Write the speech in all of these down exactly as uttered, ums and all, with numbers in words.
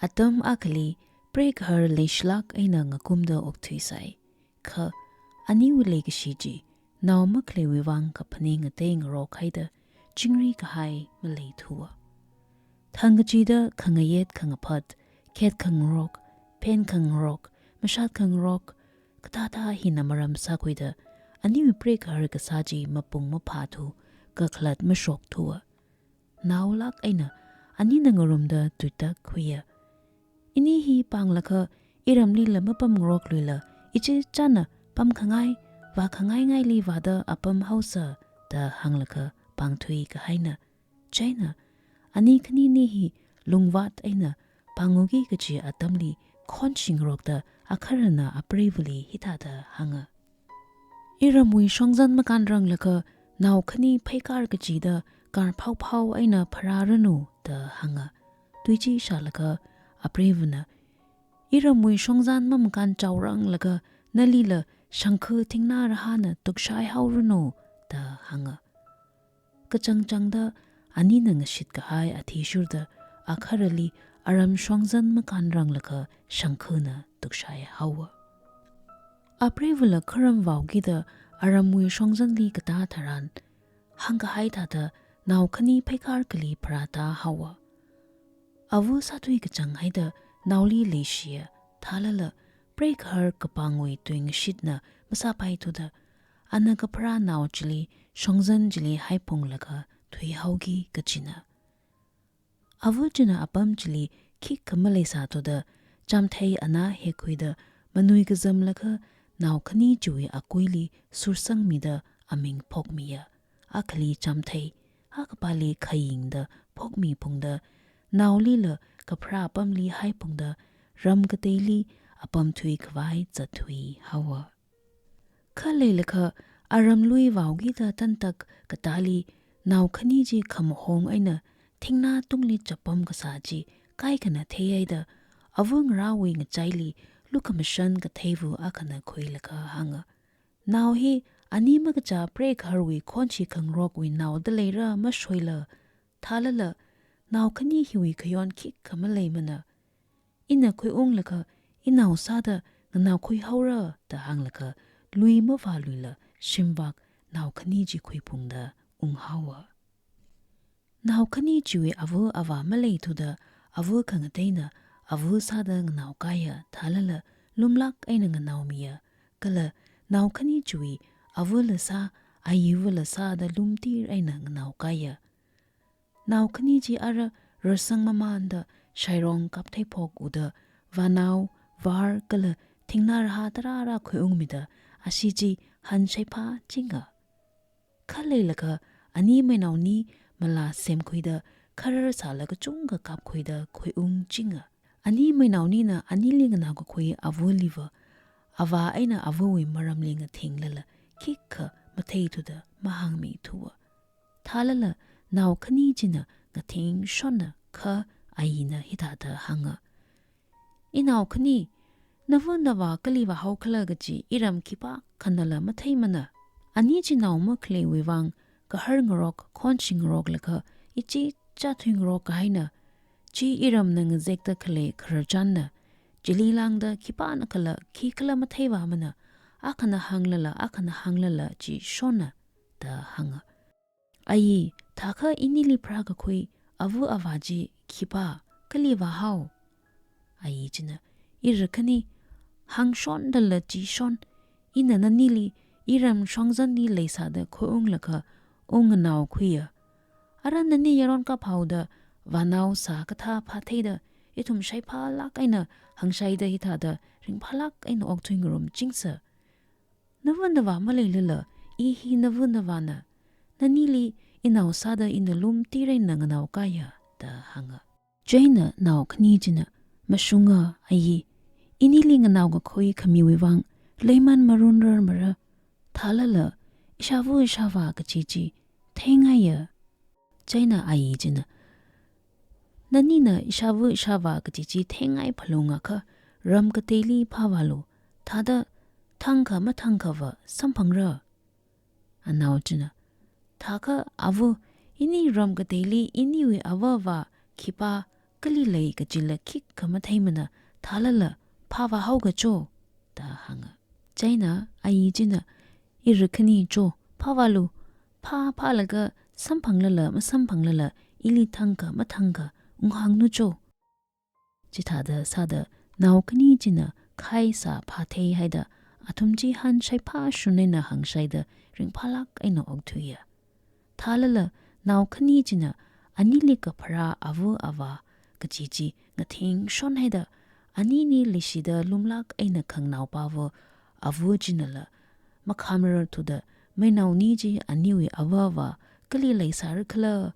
Atam akhali preigahar leishilāk eina ngakumda okthuisai. Kha aniwui leikashi chi nao makhaleiwui vang kaphaning ngatei ngarok haida chingri kahai maleithuwa. Thangkachida khangayet khangaphat, khet khangarok, phen khangarok, mashat khangarok, kathāthā hina maram sākhuida aniwui preigahar kasā chi mapung maphāthu, kakhalat mashokthuwa. Naolāk eina anina ngarumda tuitak khuiya. Ini hi pānglakha iramlila mapamngarokluila, ichichāna pamkhangai, vākhangai ngaili vāda apam haosa da hānglaga pāngthui kahaina. Chieina ani khanini hi lungvāt eina pānguki kachi atamli khonshingarokda akharana apreivali hithāda hānga. Iramwui shongzan makānranglakha nao khani pheikar kachida kar phaophao eina pharāranu da hānga. Tui chi shālaga apreivana, iramwui shongzan mamakān chaoranglaga nalila shangkhu thingnā rahāna tukshai haoranu da hānga. Kachangchangda anina ngashit kahai athishurda akharali aram shongzan makānranglakha shangkhuna tukshai haowa. Apreivala kharam vaokida aramwui shongzanli katā tharan, hāngkahai thāda nao khani pheikar kali pharātā haowa. Ava sāthui kachang haida naoli leishiya, thālala preigahar kapāngwui tuingashitna masāpaithuda, ana kapharā nao chili shongzan chili haiphunglaga thuihaoki kachina. Ava china apam chili khikha maleisāthuda, chamthei anā hekhuida manui kazamlaga nao khani chiwui akuili sursangmida aming phokmiya. Akhali chamthei, akapāli khayingda phokmiphungda, naolila kapharā apamli haiphungda, ram kateili apam thuikhavai zatthui haowa. Kha leilakha aram lui vaokida tantak katāli nao khani chi khamahong eina thingnā tungli chapam kasā chi kaikhana theihaida, ava ngarāwui ngachaili lukhamashan katheiva akhana khuilaga hānga. Nao hi ani makacha preigaharwui khonshi khangarokwui naoda leira mashoila, thālala nao khani hiwui khayon khikha maleimana. Ina khuiunglaga inao sāda nganaokhui haora da hānglaga lui mavāluila shimvak nao khani chi khuiphungda unghaowa. Nao khani chiwui ava avā maleithuda ava khangateina ava sāda nganaokaiya, thālala lumlāk eina nganaomiya, kala nao khani chiwui avala sā, ayivala sāda lumtir eina nganaokaiya. Nao khani chi ara rarsang mamanda shairong kaptheiphok uda vānao, var kala thingnā rahā tarāra khuiungmida ashi chi han shaiphā chinga. Kha leilakha ani mainaoni malā semkhuida kharar sālaga chungkha kapkhuida khuiung chinga. Ani mainaonina anili nganaokakhui avaliva, avā eina avawui maramli ngathinglala khikha matheithuda mahāngmithuwa. Thālala nao khani china ngathingshonna kha ayina hithāda hānga. Inao khani, nava navā kali vāhaokhala kachi iram khipākhanala matheimana. Ani chi nao makhaleiwui vang kahar ngarok, khonshi ngaroklaga ichichā thuingarok kahaina. Chi iramna ngazekda khalei khararchanna. Chili lāngda khipānakhala khikhala matheivāmana. Akhana hānglala, akhana hānglala chi shonna da hānga. Ayi, thākha inili pharākakhui ava avā chi khipā, kali vāhao? Ayi china, ira khani, hāngshondala chi shon, ina nanili iram shongzanli leisāda khuiunglaga ung nganaokhuiya. Ara nani yaron kaphaoda vānao sā kathā phātheida, ithum shaiphālāk eina hāngshaida hithāda ringphālāk eina okthuingarum chingsa. Nava navā maleilala, i hi nava navāna. Nanili inao sāda ina lumtir eina nganaokaiya da hānga. Chieina nao khani china, mashunga ayi, inili nganaokakhui khamiwui vang leiman marunrarmara, thālala ishāva ishāvā kachi chi thengaiya. Chieina ayi china, nanina ishāva ishāvā kachi chi thengai phalungakha ram kateili phāvālu, thāda thangkha mathangkhava samphangra. Anao china, thākha ava, ini ram kateili iniwui ava avā khipā, kali lei kachila khikha matheimana, thālala phāvāhaoga cho, da hānga. Chieina ayi china, ira khani cho, phāvālu, phā phālaga samphanglala masamphanglala ili thangkha mathangkha unghāngnu cho. Chithāda sāda nao khani china khai sā phāthei haida athum chi han shaiphā shun eina hāngshaida ringphālāk eina okthuiya. Thālala nao khani china anili kapharā ava avā kachi chi ngathingshon haida anili leishida lumlāk eina khanganaopava ava chinala makhamararthuda, mainaoni chi aniwui ava avā kali leisāra khala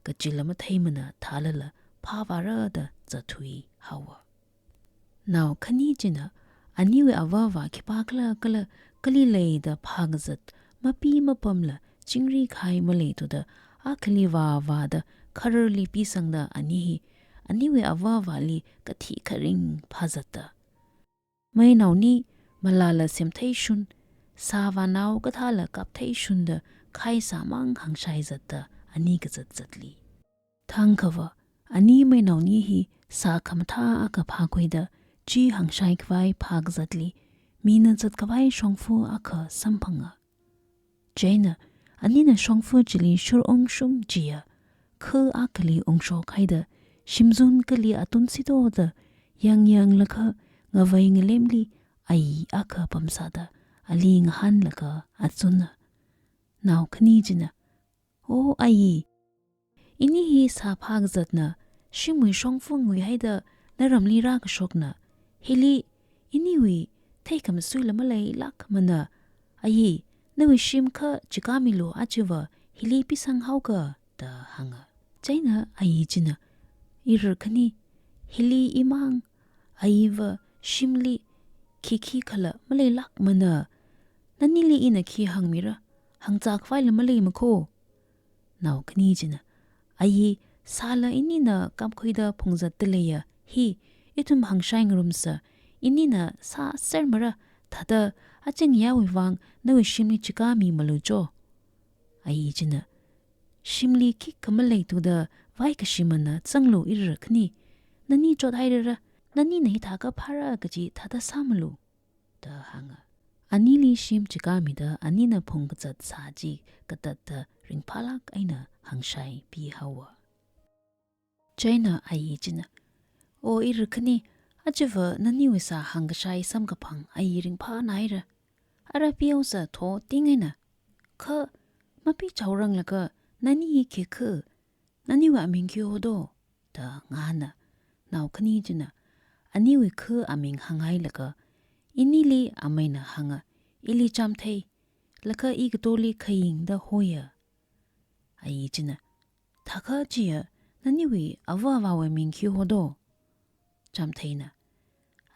kachila matheimana, thālala phāvāra da zatthuihaowa. Nao khani china aniwui ava avā khipākhala kala kali lei da phākazat mapi mapamla chingri kahai maleithuda, akhali vāvāda khararli pisangda ani hi aniwui ava avāli kathi kharing phāzatta, mainaoni malāla semtheishun, sā vānao kathāla kaptheishunda khai sāmang hāngshaizatta ani kazatzatli. Thangkhava ani mainaoni hi sā khamathā akha phākhuida chi hāngshai khavai phākazatli, mina zatkhavai shongfa akha samphanga. Chieina anina shongfa chili shur ungshum chiya, kha akhali ungshok haida, shimzun kali atun sitoda, yangyanglaga ngavei ngalemli ayi akha pamsāda, ali ngahānlaga achunna. Nao khani china, "O ayi, ini hi sā phākazatna, shimwui shongfa ngui haida naramli rākashokna, hili iniwui theikhamasuila maleilākmana. Ayi, nawui shim kha chikāmilu, ajava hili pisanghaoga," da hānga. Chieina ayi china, "Ira khani, hili imang, ayiva shimli khikhikhala maleilākmana. Nanili ina khi hāngmira, hāngzā khavaila maleimako." Nao khani china, "Ayi, sāla inina kapkhuida phungzatda leiya, hi ithum hāngshai ngarumsa, inina sāsermara, thāda achingayāwui vang nawui shimli chikāmimalu cho." Ayi china, "Shimli khikha maleithuda vaikashimana, zanglu ira khani, nani chothairara, nanina hithākha phāra kaji thāda sāmalu," da hānga. Anili shim chikāmida anina phungkazat sā chi katatta ringphālāk eina hāngshaipihaowa. Chieina ayi china, "O ira khani, ajava naniwui sā hāngkashai samkaphang ayi ringphānaira. Ara pihaosa tho ting eina. Kha mapichaoranglaga nani hi khikha, naniwui aming khi hodo?" da ngahāna. Nao khani china aniwui kha aming hānghailaga, inili ameina hānga, "Ili Chamthei, laga i katoli Khaying da hoya." Ayi china, "Thākha chiya naniwui ava avāwui aming khi hodo?" Chamtheina,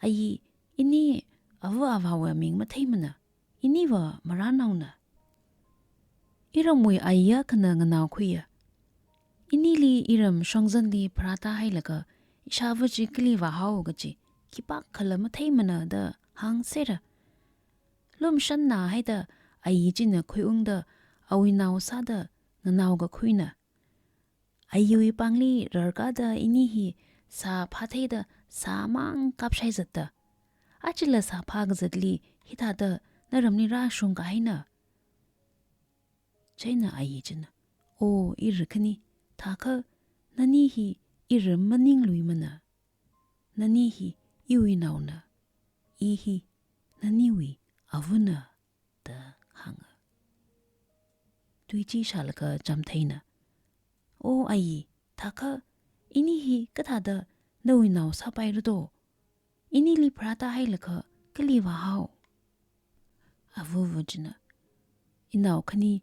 "Ayi, ini ava avāwui aming matheimana, iniva maranaona. Iramwui ayi akhana nganaokhuiya. Inili iram shongzanli pharātā hailaga ishāva chi kali vāhao kaji khipākhala matheimana da hāngsera." Lumshannā haida ayi china khuiungda awui nao sāda nganaokakhuina. Ayiwui pāngli rarkāda ini hi sā phātheida sāmang kapshaizatta. Achila sā phākazatli hithāda naramli rāshung kahaina. Chieina ayi china, "O ira khani, thākha nani hi iram maningluimana. Nani hi iwui naona, i hi naniwui avana," da hānga. Tui chi shālaga Chamtheina, "O ayi, thākha ini hi kathāda nawui nao sāpaira do? Inili pharātā hailaga kali vāhao?" Avava china, "Inao khani,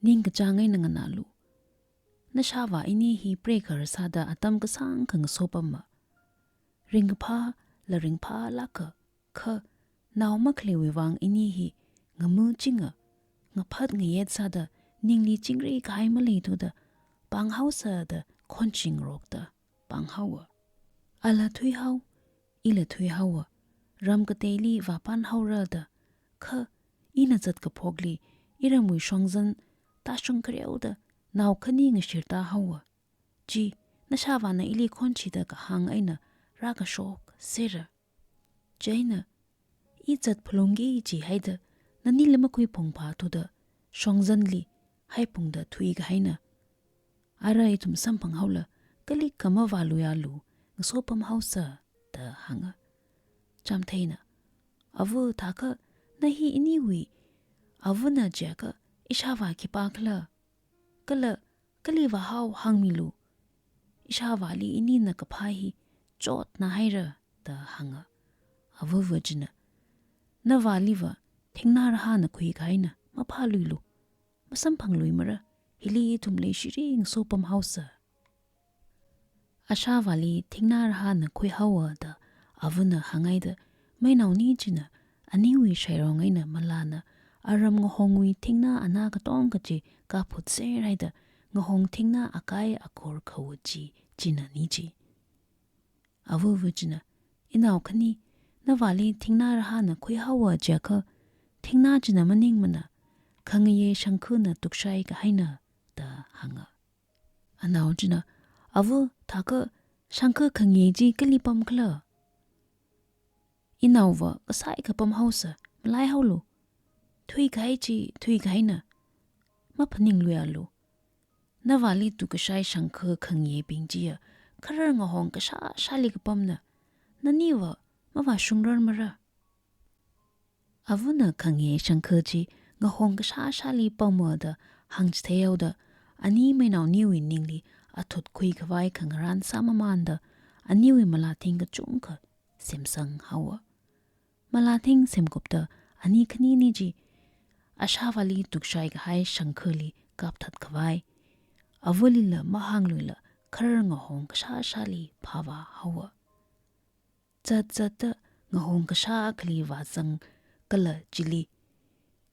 ningkachāng eina nganālu. Nashāvā ini hi preigahar sāda atam kasāngkha ngasopama. Ringkaphā la ringphālāka, kha nao makhaleiwui vang ini hi ngamachinga, ngaphat ngayet sāda ningli chingri kahai maleithuda pānghaosa da khonching rokta pānghaowa. Ala thuihao, ila thuihaowa, ram kateili vāpānhaora da, kha ina zat kaphokli iramwui shongzan tāshung khareoda nao khani ngashirtā haowa. Chi nashāvāna ili khonchida kahāng eina rākashok sera. Chieina, i zat phalungki jihaida, nanili makhuiphung phathuda, shongzanli haiphungda thuikahaina. Ara ithum samphang haola, kali kama vāluialu, ngasopam haosa, da hānga. Chamtheina, ava thākha, na hi iniwui avana jiakha, ishāvā khipākhala? Kala, kali vāhao hāngmilu. Ishāvāli inina kaphā hi chotna haira, da hānga. Avava china, navāliva thingnā rahāna khuikahaina, maphāluilu. Masamphangluimara, hili ithum leishiri ngasopam haosa. Ashāvāli thingnā rahāna khuihaowa da avana hānghaida, meinaoni china aniwui shairong eina malāna aram ngahongwui thingnā anā katong kachi kaphut serhaida, ngahong thingnā akai akhor khawuchi china ni chi. Avava china, inao khani, navāli thingnā rahāna khuihaowa jiakha, thingnā china maningmana, khangaye shangkhana tukshai kahaina, da hānga. Anao china, ava thākha shangkha khangaye chi kali pamkhala? Inaova kasai kapam haosa, malai haolu. Thuikahai chi, thuikahaina. Maphaningluialu. Navāli tukashai shangkha khangayebing chiya, kharar ngahong kashāshāli kapamna. Naniva mavāshungrarmara. Avana khangaye shangkha chi ngahong kashāshāli pamwa da hāngchitheihaoda, ani meinaoniwui ningli athut khuikhavai khangarān sāmamānda, aniwui malāthing kachungkha semsang haowa. Malāthing semkupta ani khanini chi, ashāvāli tukshai kahai shangkhali kapthat khavai, avalila mahāngluila kharar ngahong kashāshāli phāvā haowa. Zat zatta ngahong kashā akhali vāzang kala chili,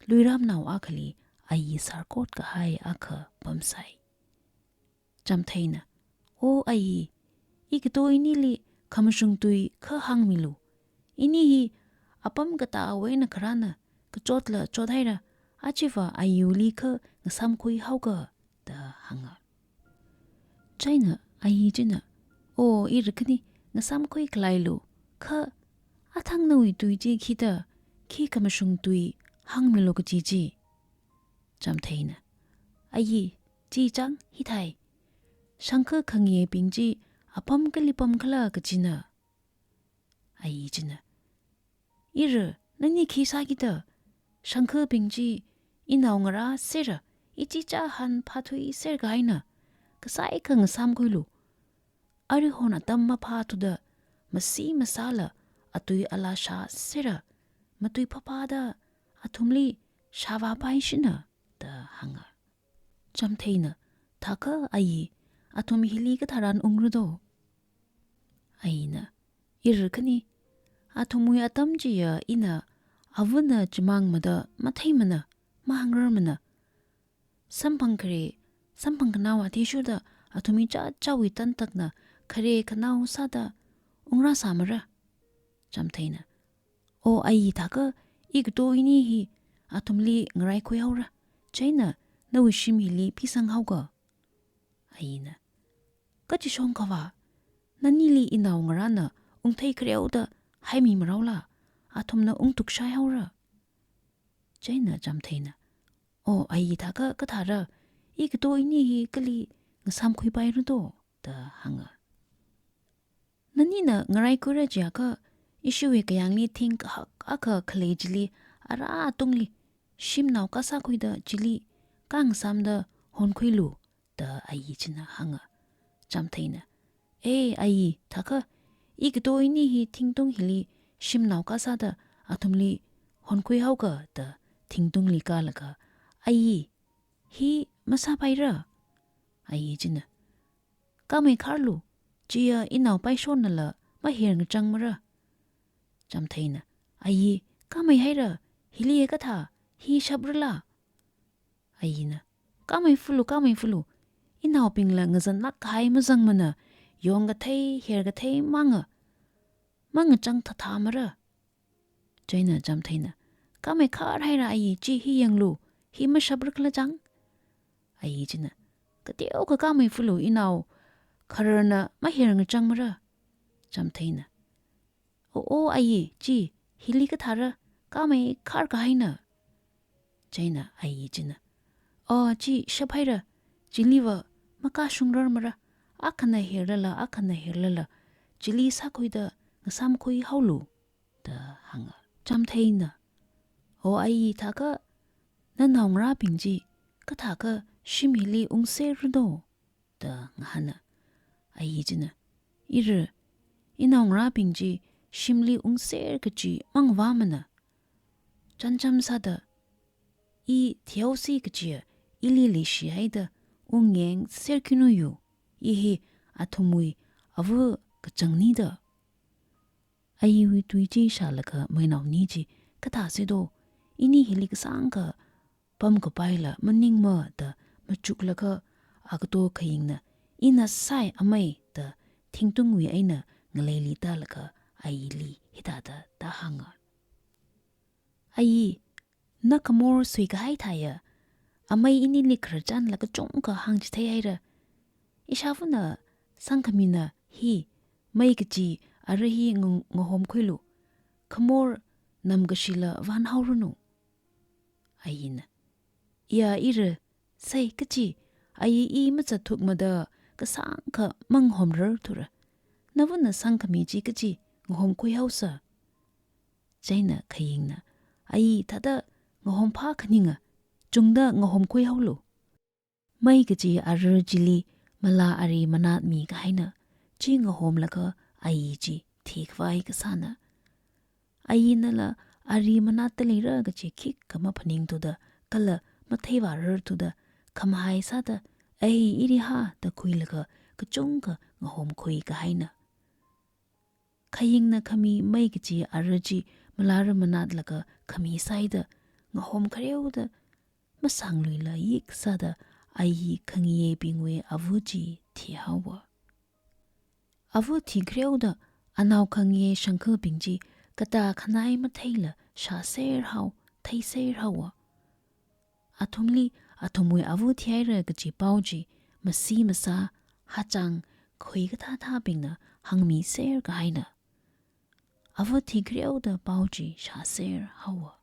luiramnao akhali ayi sārkot kahai akha pamsai. Chamtheina, o ayi, i kato inili khamashung tui kha hāngmilu. Ini hi apam katāwui eina kharāna, kachotla chothaira, achiva ayiwuili kha ngasāmkhui haoka, da hānga. Chieina ayi china, o ira khani ngasāmkhui khalailu, kha athang nawui tui chi khida, khi khamashung tui hāngmilu kaji chi. Chamtheina, ayi, chi chang hithai. Shangkha khangayebing chi apam kali pamkhala kajina. Ayi china, ira, nani khi sākida, shangkhabing chi inao ngarā sera, ichicha han phathui serkahaina, kasai kha ngasāmkhuilu. Arihon atam maphāthuda, masi masāla, atui alā shā sera, matui phāphāda, athumli shāvāpaishina, da hānga. Chamtheina, thākha ayi, athum hili katharan ungra do? Ayina, ira khani, athumwui atam chiya ina avana chimang mada matheimana, mahāngrarmana. Samphang khare, samphang khanao athishurda athumwui chachaowui tantakna khare khanao sāda ungrāsāmara. Chamtheina, o ayi thākha, i kato ini hi athumli ngaraikhui haora, chieina nawui shim hili pisang haoka. Ayina, kachishong khavā, nanili inao ngarāna ungthei khareoda haimi maraola, athumna ungtukshai haora. Chieina Chamtheina, o ayi thākha kathāra, i kato ini hi kali ngasāmkhuipaira do, da hānga. Nanina ngaraikhuira jiakha, ishiwui kayāngli thing kahak akha khalei chili, ara atungli, shimnao kasākhuida chili, khangasāmda honkhuilu, da ayi china hānga. Chamtheina, e ayi, thākha, i kato ini hi thingtung hili shimnao kasāda athumli honkhui haoka da thingtungli kālaga, ayi, hi masāpaira. Ayi china, kāmei kharlu, chiya inao paishonnala maher ngachangmara. Chamtheina, ayi, kāmei haira, hili kathā, hi shaprala. Ayina, kāmei fulu, kāmei fulu, inaobingla ngazanlāk kahai mazangmana, yong kathei, her kathei manga, mangachang thathamara. Chieina Chamtheina, kāmei khar haira ayi, chi hi yanglu, hi mashaprakhala chang. Ayi china, kateokha kāmei fulu inao, "Khararna maher ngachangmara?" Chamtheina, "O, o ayi, chi, hili kathāra, kamei khar kahaina." Chieina ayi china, "O, chi shaphaira, chiliva makashungrarmara, akhana herlala, akhana herlala, chili sākhuida ngasāmkhui haolu," da hānga. Chamtheina, "O ayi, thākha nanaongarābing chi kathākha shim hili ungserra do?" da ngahāna. Ayi china, "Ira, inaongarābing chi shimli ungser kachi mangavāmana. Chānjam sāda, i thihaosi kachiya ili leishihaida ungyengser kinu yu, i hi athumwui ava kachangni da." Ayiwui tui chi shālaga mainaoni chi, "Kathāsi do, ini hili kasāngkha pamkapaila maningma," da machuklaga, agato khayingna, "Ina sai amei," da thingtungwui eina ngaleili tālaga ayili hithāda da hānga. "Ayi, na khamor suikahai thāya, amei inili khararchanla kachungkha hāngchitheihaira. Ishāvana sangkhamina hi, mei kachi ara hi ngang-, ngahomkhuilu. Khamor namkashila vānhaoranu." Ayina, "Ya ira, sai kachi, ayi i mazathukmada kasāngkha mangahomrarthura. Navana sangkhami chi kachi ngahomkhui haosa." Chieina khayingna, "Ayi, thāda ngahomphā khaninga, chungda ngahomkhui haolu. Mei kachi ara chili malā ari manat mikahaina, chi ngahomlaga ayi chi thikhavai kasāna. Ayinala ari manatta leira kachi khikha maphaningthuda, kala matheivārarthuda, khamahai sāda, 'Ei, iri ha,' da khuilaga kachungkha ngahomkhui kahaina. Khayingna khami mei kachi ara chi malāra manatlaga khami sāida, ngahom khareoda masangluila yik sāda ayi khangayeibingwui ava chi thihaowa. Ava thikhareoda anao khangaye shangkhabing chi katā khanai matheila shāser hao, theiser haowa. Athumli athumwui ava thihaira kachi pao chi masi masā, hachang, khuikathāthābingna hāngmiser kahaina. Ava thikhareoda pao chi shāser haowa.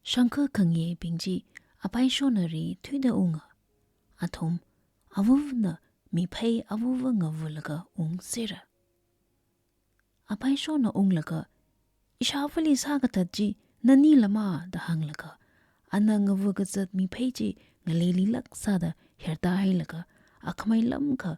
Shangkha khangayeibing chi apaishona rithuida unga. Athum avana miphei avava ngavalaga ungsera. Apaishona unglaga, 'Ishāvali sākathat chi nani lama?' da hānglaga, ana ngava kazat miphei chi ngaleililāk sāda hertāhailaga, akhamei lamkha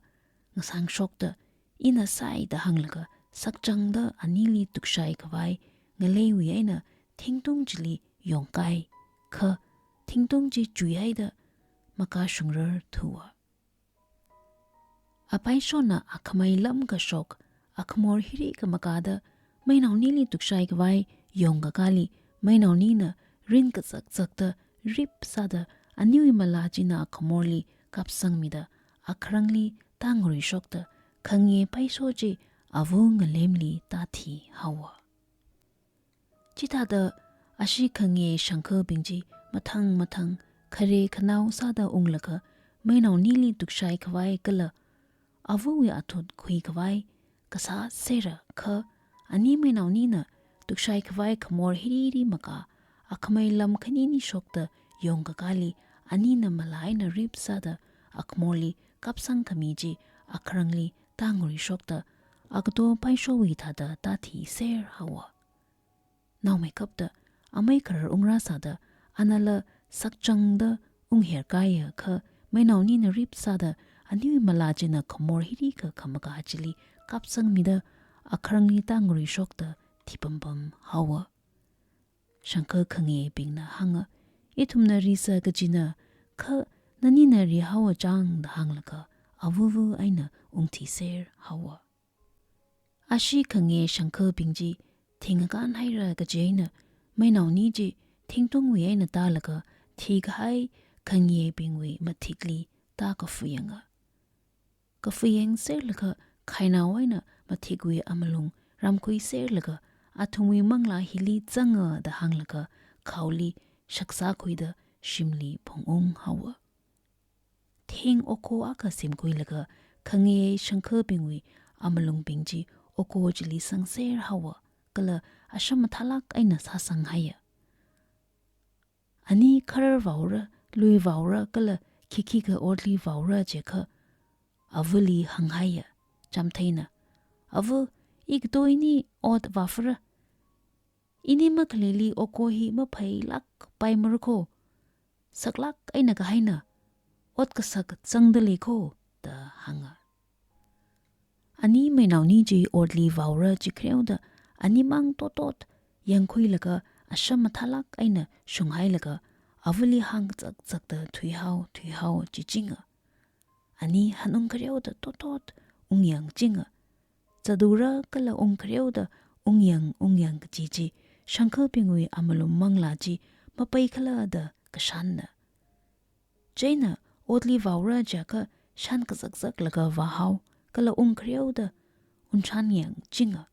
ngasangshokta, 'Ina sai,' da hānglaga, sakchangda anili tukshai khavai ngaleiwui eina thingtung chili yongkai, kha thingtung chi chuihaida makashungrarthuwa. Apaishona akhamei lamkha shok, akhamor hirikha makāda, mainaonili tukshai khavai yongkakāli, mainaonina rin kazakzakta rip sāda, aniwui malā china akhamorli kapsangmida, akharangli tāngaruishokta, khangaye paisho chi ava ngalemli tāthi haowa. Chithāda ashi khangaye shangkhabing chi mathang mathang khare khanao sāda unglaga, mainaonili tukshai khavai kala avawui athut khui khavai kasā sera, kha ani mainaonina tukshai khavai khamor hiriri makā, akhamei lam khanini shokta yongkakāli, anina malā eina rip sāda akhamorli kapsang khami chi akharangli tāngaruishokta, agato paishowui thāda tāthiser haowa. Naomeikapta amei kharar ungrāsāda, anala sakchangda ungherkaiya, kha mainaonina rip sāda aniwui malā china khamor hirikha khamakā chili kapsangmida, akharangli tāngaruishokta thipampam haowa. Shangkha khangayeibingna hānga, "Ithumna risa kajina, kha nanina rihaowa chang," da hānglaga, avava eina ungthiser haowa. Ashi khangaye shangkhabing chi thingakān haira kaji eina, mainaoni chi thingtungwui eina tālaga, thikahai khangayeibingwui mathikli tākafuyanga. Kafuyang serlaga, khainao eina mathikwui amalung ramkhuiserlaga, "Athumwui manglā hili zanga," da hānglaga, khaoli shaksākhuida shimli phungung haowa. Thing okho akha semkhuilaga, khange shangkhabingwui amalungbing chi oko chili sangser haowa, kala asham mathālāk eina sāsang haiya. Ani kharar vaora, lui vaora, kala khikhi kaotli vaora jiakha, avali hānghaiya, Chamtheina, "Ava, ikato ini ot vāfara. Ini makhalili oko hi maphailāk paimara kho. Saklāk eina kahaina, ot kasak zangda lei kho," da hānga. Ani mainaoni chi otli vaora chikhareoda, animang totot yangkhuilaga asham mathālāk eina shunghailaga, avali hāngkazakzakda thuihao, thuihao chichinga. Ani hanungkhareoda totot ungyangchinga. Zatura kala ungkhareoda ungyang, ungyang kaji chi, shangkhabingwui amalung manglā chi mapaikhala da kashanna. Chieina otli vaora jiakha shankazakzaklaga vāhao, kala ungkhareoda unshan yangchinga.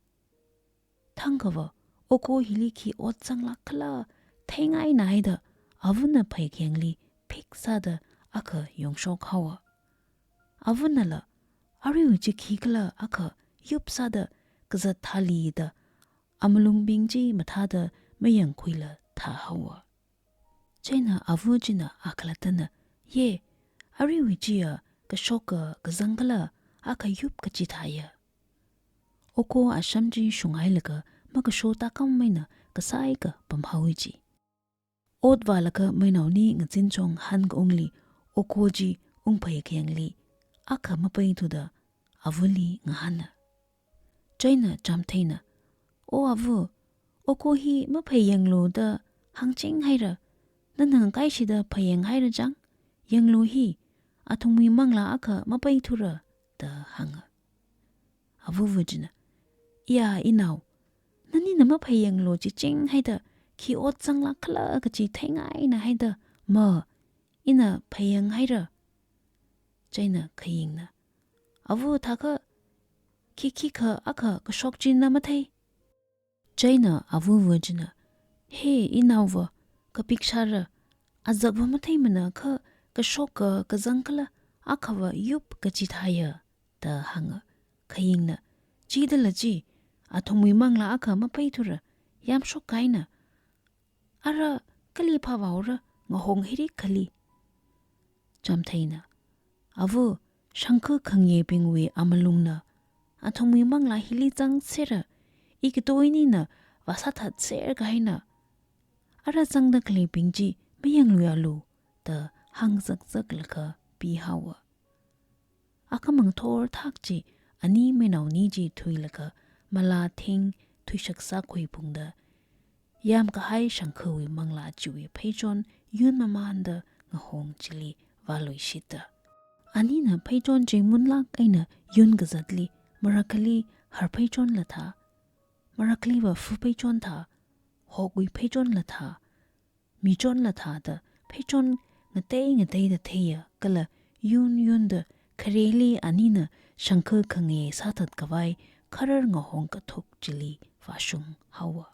Thangkhava, oko hili khi ot zanglākkhala theingainahaida, avana phei khayangli phik sāda akha yongshok haowa. Avanala, aruiwui chi khikhala akha yup sāda kazat thāli da, amalungbing chi mathāda mayangkhuila thāhaowa. Chieina ava china akhalattana, "Ye, aruiwui chiya kashoka kazangkhala akha yup kachithāya. Oko asham chi shunghailaga makasho tākam eina kasāika pamhaowa ji." Ot vālaga mainaoni ngazin chong hankaungli oko chi ungphei khayangli akha mapaithuda avali ngahāna. Chieina Chamtheina, "O ava, oko hi maphei yanglu da hāngching haira. Nana ngakaishida phei yanghaira chang. Yanglu hi, athumwui manglā akha mapaithura," da hānga. Avava china, "Iya inao, nanina maphei yanglu chiching haida, khi ot zanglākkhala kaji theingainahaida, ma, ina phei yanghaira." Chieina khayingna, "Ava, thākha khikhi kha akha kashok chi na mathei?" Chieina avava china, "He inaova, kapik shāra, azakva matheimana kha kashoka kazangkhala akhava yup kachithāya," da hānga. Khayingna, "Chidala chi, athumwui manglā akha mapaithura, yamshok kahaina. Ara kali phāvaora, ngahong hirik khali." Chamtheina, "Ava, shangkha khangayebingwui amalungna athumwui manglā hili zangsera, ikato inina vāsāthatser kahaina. Ara zangda khaleibing chi mayangluialu," da hāngzakzaklaga pihaowa. Akhamang thorthak chi ani mainaoni chi thuilaga malā thing thuishak sākhui phungda, yamkahai shangkhawui manglā chiwui pheichon yun mamānda ngahong chili vāluishitta. Anina pheichon chi munlāk eina yun kazatli, marakhali har pheichonla thā, marakhaliva fu pheichon thā, hokwui pheichonla thā, michonla thāda pheichon ngatei ngateida theiya kala yun yunda khareli anina shangkha khangaye sāthat khavai kharar ngahong kathuk chili vāshung haowa.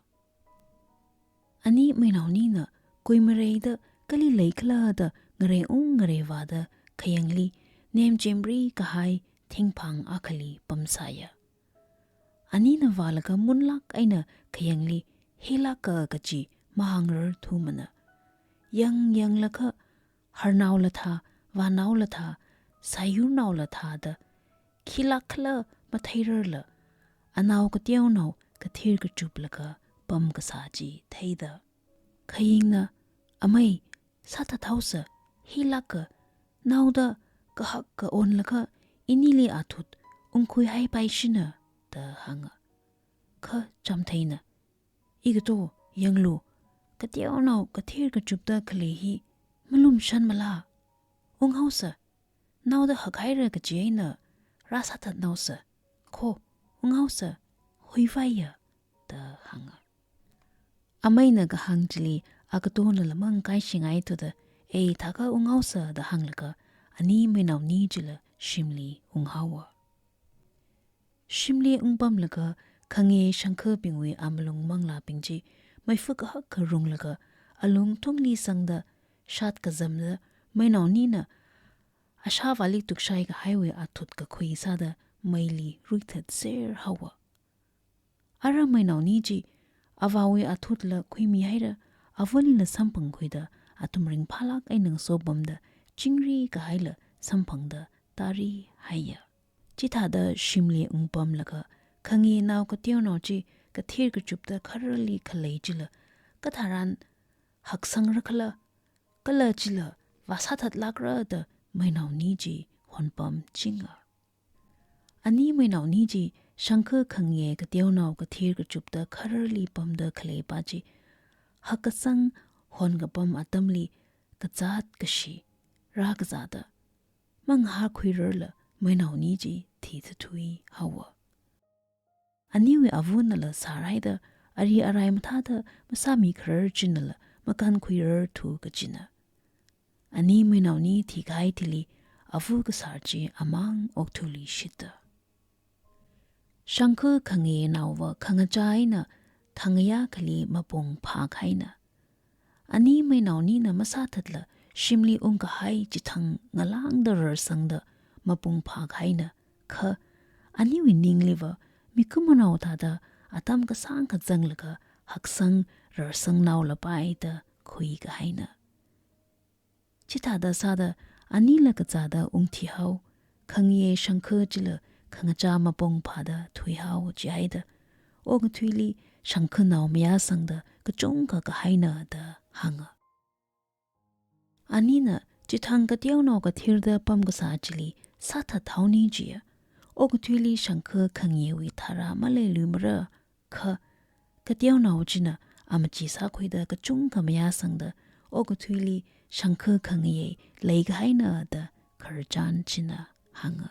Ani mainaonina kuimareida kali leikhala da ngareung ngarevāda khayangli nemchemri kahai thingphang akhali pamsāya. Anina vālaga munlāk eina khayangli hilāka kaji mahāngrarthumana. Yang yanglaga harnaola thā, vānaola thā, sāyurnaola thāda, khilākkhala matheirarla, anao kateonao kathir kachuplaga pamkasā chi theida. Khayingna, "Amei, sāthathaosa, hilāka, naoda kahak kaonlaga inili athut ungkhuihaipaishina," da hānga. Kha Chamtheina, "Ikato, yanglu, kateonao kathir kachupda khalei hi malumshanmala. Unghaosa, naoda hakhaira kaji eina rāsāthatnaosa. Kho, unghaosa, huivaiya," da hānga. Ameina kahāng chili akatonala mangkaishingaithuda, "Ei, thākha unghaosa," da hānglaga ani mainaoni chila shimli unghaowa. Shimli ungpamlaga khangaye shangkhabingwui amalung manglābing chi meifa kahak kharunglaga alungthungli sangda shat kazamda mainaonina ashāvāli tukshai kahaiwui athut kakhui sāda meili ruithatser haowa. Ara Meinaoni chi avāwui athutla khuimihaira, avālila samphangkhuida athum ringphālāk eina ngasopamda chingri kahaila samphangda tāri haiya. Chithāda shimli ungpamlaga khangayenao kateonao chi kathir kachupta khararli khalei chila katharan haksangra khala, kala chila vāsāthatlākra da Meinaoni chi honpamchinga. Ani Meinaoni chi shangkha khangaye kateonao kathir kachupta khararli pamda khaleipa chi hakkasang honkapam atamli kazāt kashi rākazāda mangahākhuirarla Meinaoni chi thithathui haowa. Aniwui avānala sārhaida ari arai mathāda masāmikharar chinala makankhuirarthu kajina. Ani Meinaoni thikahai thili avā kasār chi amang okathuili shitta. Shangkha khangayenaova khangachā eina thangayā akhali mapung phākahaina. Ani Meinaonina masāthatla shimli ungkahai chithang ngalāngda rarsangda mapung phākahaina, kha aniwui ningliva mikumonao thāda atam kasāngkha zanglaga haksang rarsangnaolapai da khuikahaina. Chithāda sāda anila kazāda ungthihao, khangaye shangkha chila khangachā mapung phāda thuihao jihaida okathuili shangkhanao mayāsangda kachungkha kahaina da hānga. Anina chithang kateonao kathirda pamkasā chili sāthathaoni jiya, okathuili shangkha khangayewui tharā maleiluimara, kha kateonao china amachee sākhuida kachungkha mayāsangda okathuili shangkha khangaye leikahaina da khararchan china hānga.